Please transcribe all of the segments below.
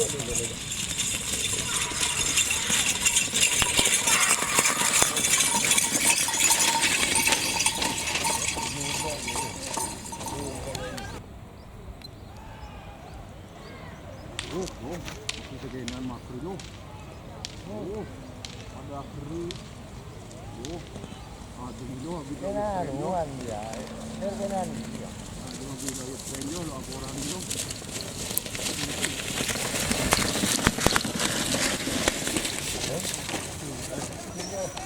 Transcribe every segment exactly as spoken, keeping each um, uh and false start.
Oh, oh, itu segenan makro, yo. Oh, ada akri. Oh, aduh, lo, abis Kena itu, anuan dia. Dia kena dia. Aduh, abis itu, lo, laporan, lo.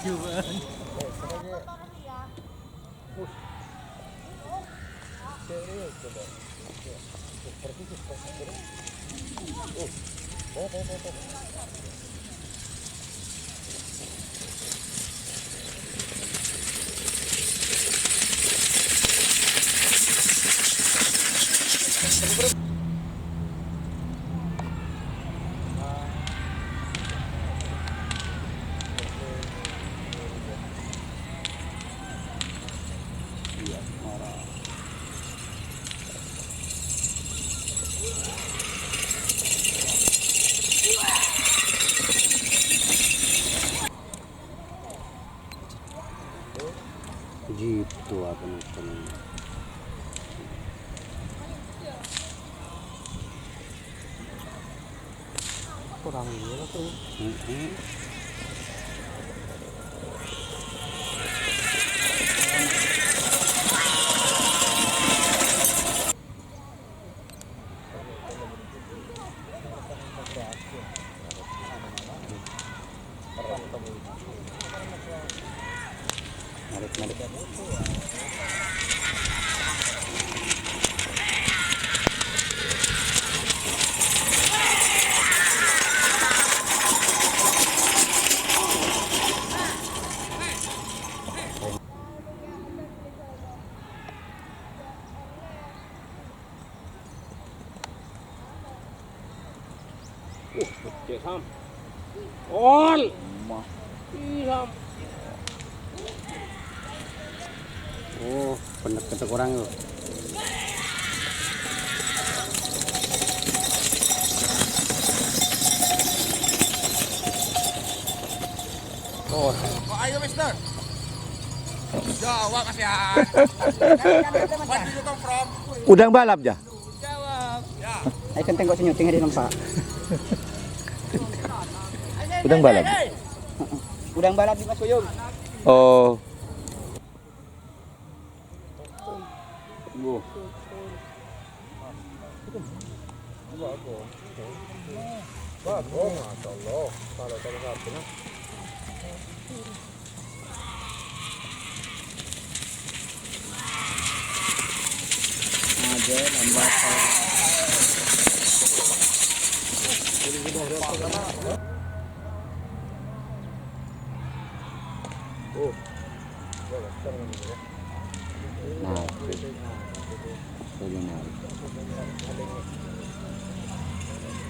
Cuman. Gitu apa namanya? Kurang gila tuh. Mm-mm. Uh, cek, Sam. Ol. Mah. Ih, Sam. Oh, bener kata kurang, yo. Oh. Oh, ayo, Mister. Jawab, Mas, ya. Where do you come from? Udang balap, ya? Jawab. Ya. Ayo, kenteng kok senyuting hari nampak. Udang balap. Udang balap di Mas Boyong. Oh. Wah. Wah, oh, Masya Allah. Kalau, kalau satu, nah. Ada nambah. Oh. Nah, itu. Itu benar.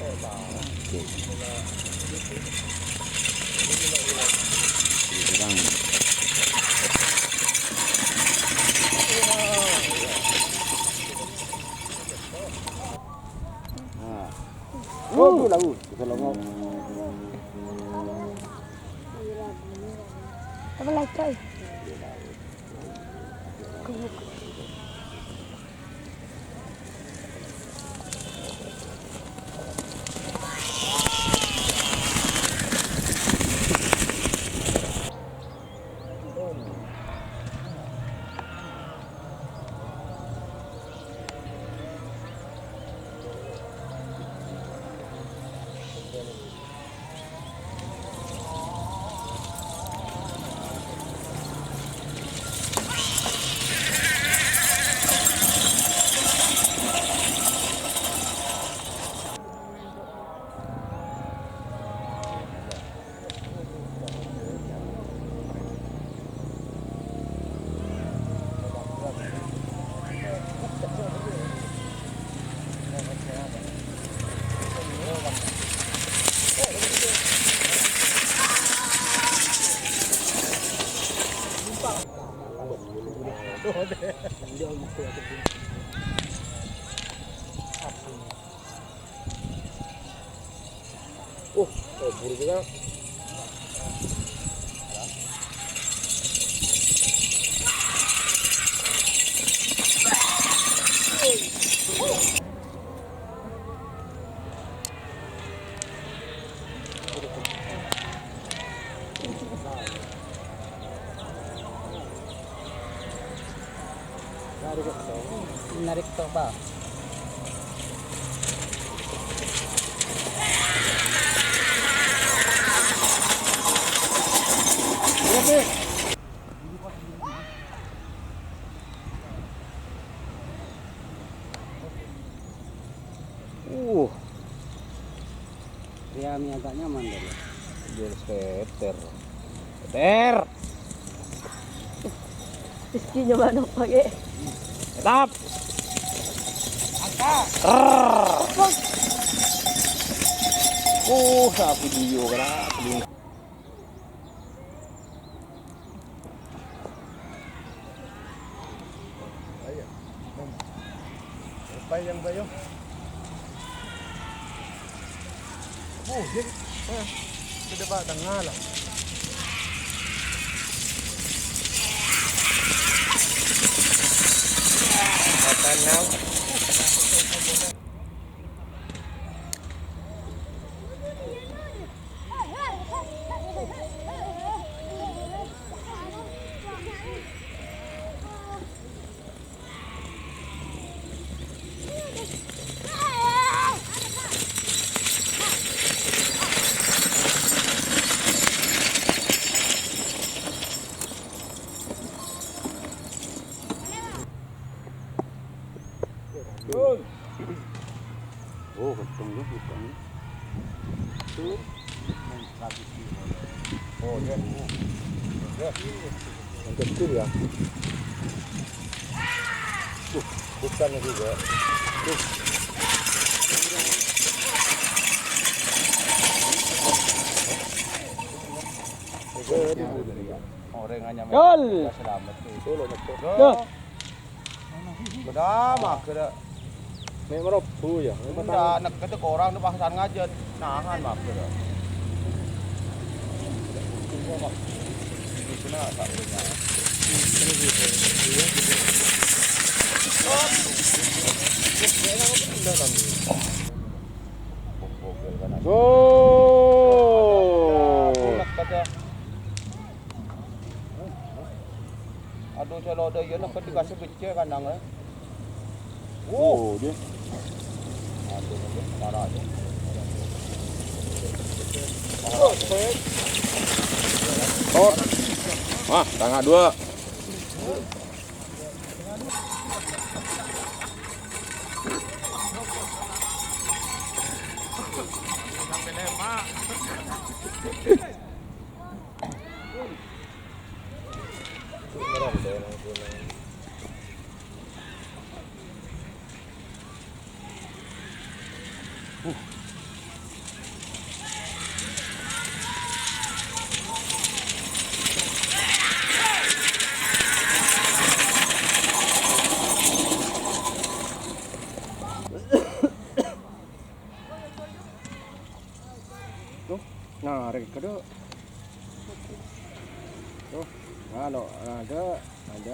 Oke. Kurang. Nah. Waduh, lagu. Bisa longok. Apa lagi, coy? Menarik to, Pak. Uh. Rèya mè' agak nyaman, Dor, ya? Iya, sketer. Sketer. Rizky nyoba nopo, Kek? Tetap. Angka. Rrrr. Uh, sa video kena. Ayo. Bayang, bayang. Oh, dia, ah, sudah, Pak, tengah lah. Makan now. Oh, kenceng ya, bukan. Tuh. Oh, ya. Ya. Yang kecil ya. Uh, bukan juga. Tuh. Itu, itu, itu, ya. Orang hanya Gol. Selamat tuh. Itu loh, betul. Tuh. Bâdâ mager. Mè' marobbu, ya? Enggak, nekket korang tuh paksaan ngajât. Nahan mager. Itu nah, tak punya. Gol. Nekket ya. Aduh, sè lo' dâ' iyâ, napa dikasih becce' kandang, eh? Oh, dia. Aduh, parah aja. Oh. Wah, tangga dua. Tuh, narik ke, Dok. Tuh, anu, ada, ada,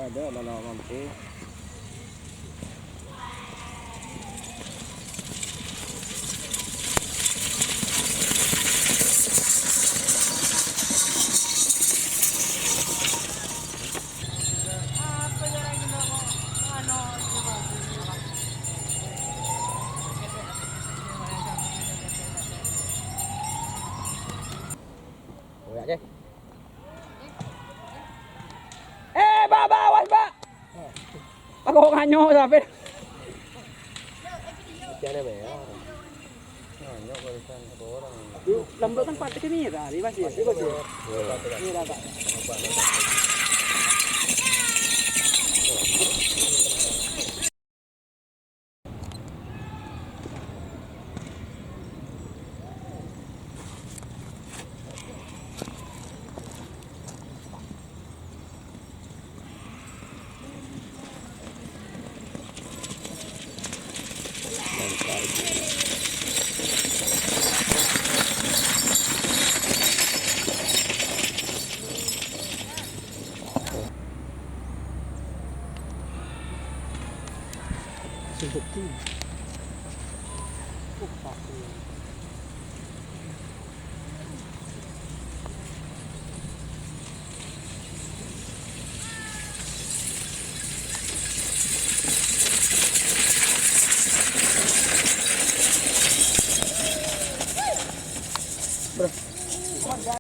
ada, ada, ada, mampu. Eh, Pak, Pak, awas, Pak. Aku nganyo sampe. Jangan, ya. Lambâ' kan patek mèra, Mas, ya? Iya, Mas, ya? Mèra, Pak. Sing dadi. Oh, aku.